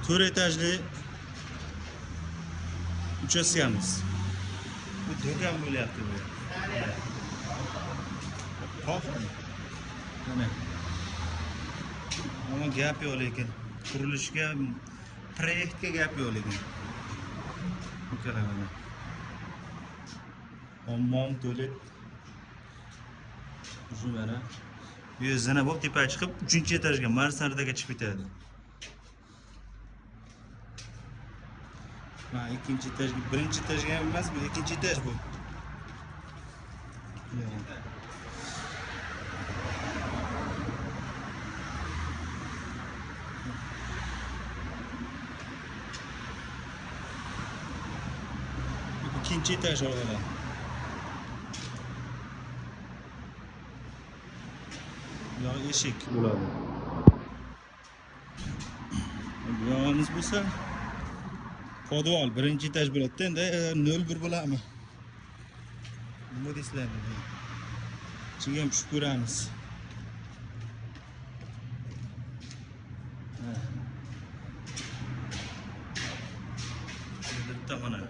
4 etajli uchastkamiz. Bu do'kon bo'lyapti bu. Qof. Mana. Ammo gap yo'q lekin. Qurilishga, proyektga gap yo'q lekin. Ukalar mana. Hammom, tualet. Shu mana. Bu zina bo'lib tepaga chiqib, 3-etajga, mansardaga chiqib ketadi. Ha, ikkinchi etajga, birinchi etajga ham emas, bu ikkinchi etaj bu. Bu ikkinchi etaj o'g'lim. Bu yoq eshik bo'ladi. Bu yog'imiz bo'lsa podval, birinchi etaj bo'ladi. Endi 01 bo'ladimi? Nima deysizlar? Ichiga ham tushib ko'ramiz. Ha. Yerda bitta xona.